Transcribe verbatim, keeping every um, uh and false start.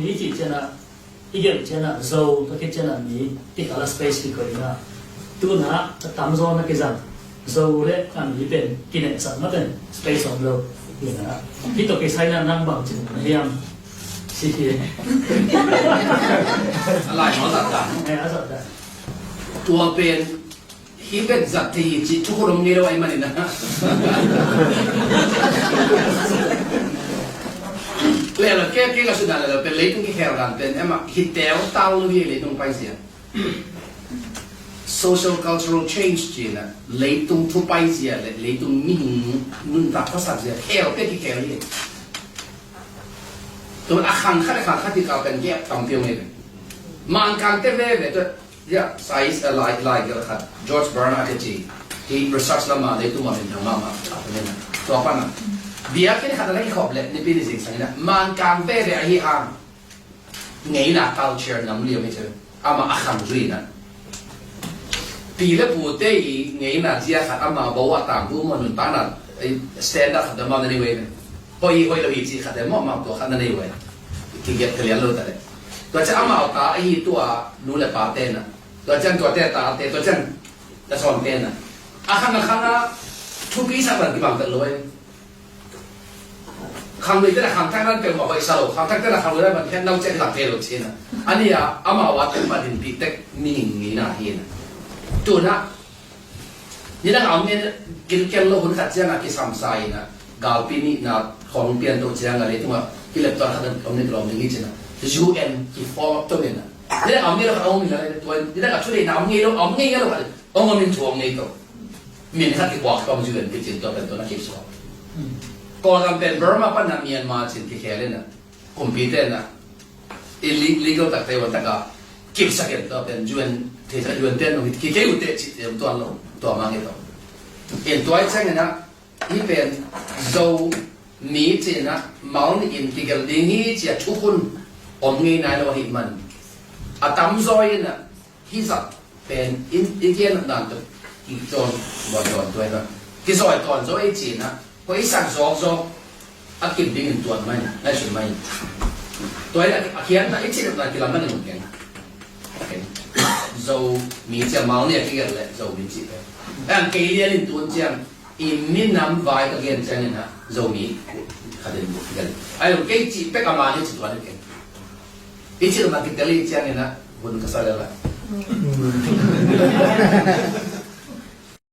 Mi cih ciangin ah, i gelh ciangin ah, Zo ka cih ciangin ah, mi tikal ah space kikoih in ah, tu-in ah a tamzaw na kizang Zo le a mi pen kinehsak mah in space om lo. Hi in ah, hih tawh kisai in ah nang bang ci na hiam? Ci hi. A lai mawk zat ta. Eh, a zat ta. Tua pen hih pen zat thei hi cih thukhun om ngei lo ahih manin ah. Leh lo, kei, kei ka sut dan leh lo pen leitung kikhel dan pen, em ah, hi teu tau lo hi, leitung paizia. Social cultural change ci-in ah, leitung thu paizia leh leitung mihing nuntak khawsak zia khel pen kikhel hi. Tua a khang khat, a khang khat kikal pen gap tampi om hi. Mangkangte veve tua, ya, sai, eh, lai, lai gel khat, George Barna kici, hih research lam ah leitung ah min thang mahmah, tua pan ah, biakinn khat ah na kikhop leh Nipi ni zingsang in ah, Mangkang veve ahi hang ngeina culture nam liam hi ci. Amah a khang zui in ah, pi le pute i ngeina zia khat, amah bo a tangbu maw, nuntakna, eh, standard khat amah na nei uh hi. Hoih, hoih lo hi cih khat amah, amah tua khat na nei uh hi. Kigiat ka lian lo ta leh. Tua ciang amau ta ahi tua nu le pate in ah, tua ciang tuate tate, tua ciang a sawnte in ah, a khang a khang ah thupi sak bang kibang vet lo hi. Khangluite in ah khangthakte in peuhmah hoih sa lo, khangthakte in ah khangluite in ah phet nau ciang hi lang thei lo ci-in ah, a nih ah amau a tek, ma dinpih tek mihing ngeina hi in ah. Tu-in ah nidang a om ngei, kilkel lo, hun khat ciang ah kisamsa in ah, galpi nihna khawng pian to ciang ah leitung ah kilepton khat om ni, kilawm ding hi ci-in ah, U N kiform to in ah, nidang a om ngei lo khat a om hi lai, tua nidang a thuneihna om ngei lo, om ngei lo khat hong om in thu hong nei to. Min khat kikuak khawm, U N kici-in tua pen tua na kisuak. Kawlgam pen Burma pan ah Myanmar ci-in kikhel in ah, kumpite in ah illegal takte, uan tak a kipsak in, tua pen U N, thei sa U N te in hong kikei uh teh cih te tuan lo, tua mang hi to. In tua ahih ciangin ah, hih pen Zomi ci-in ah mal nih in kigelh ding hi ci-a thukhun om ngei nai lo ahih man, a tamzaw in ah hih zah pen in i gen dan tawh kizawn, zawn, zawn tua hi na. Kizawn tawn zaw ei ci-in ah, koi sak zawkzawk a kim dingin tuan mai, ngaihsun mai. Tua hi na, a khiatna i cih dan kilam man in keng. Zomi ci-a mal nih a kigelh leh Zomi cih pen, ang kei lian in tun ciang i minam vai ka gen ciangin ah Zomi khat in buk kigelh. Ai lo, kei cih pek a man hi ci tuan hi keng. I cih lo na kitel hi ciangin ah hun ka sa lel a.